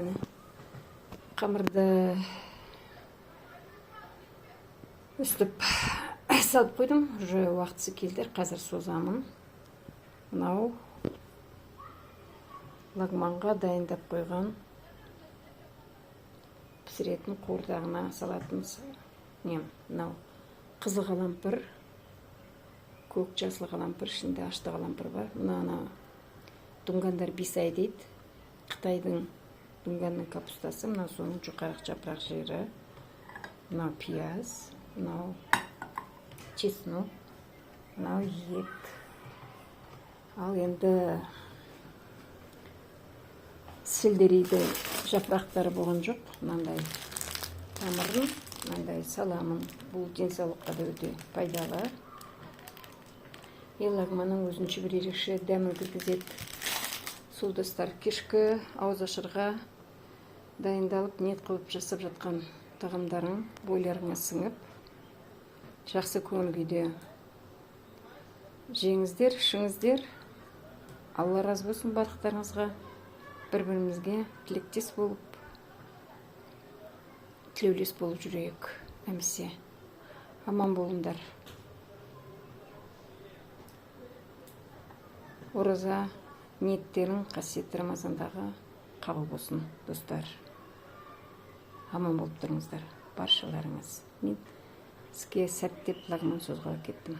Міне, қамырды өстіп салып қойдым, уже уақытысы келді, қазір созамын. Мынау лагманға дайындап қойған, пісіретін қуырдағына салатын нем. Мынау қызыл қалампыр, көк, жасыл қалампыр, ішінде ашты қалампыр бар. Мынаны дунгандар бисай дейді, қытайдың, дунганның капустасы. Мынау соның жұқарақ жапырақ жері. Мынау пияз, мынау чеснок, мынау ет. Ал енді сельдерейді жапырақтары болған жоқ, мынандай тамырын мынандай саламын. Бұл денсаулыққа да өте пайдалы и лагманның өзінше бір ерекше дәмін кіргізеді. Сол, достар, кешкі ауызашарға дайындалып, ниет қылып жасап жатқан тағамдарың бойларыңа сіңіп, жақсы көңіл күйде жеңіздер, ішіңіздер. Алла разы болсын барлықтарыңызға. Бір бірімізге тілектес болып, тілеулес болып жүрейік. Әмесе, аман болыңдар. Ораза ниеттерің қасиетті Рамазандағы қабыл болсын, достар. Аман болып тұрыңыздар баршаларыңыз. Мен іске сәт деп лагман созуға кеттім.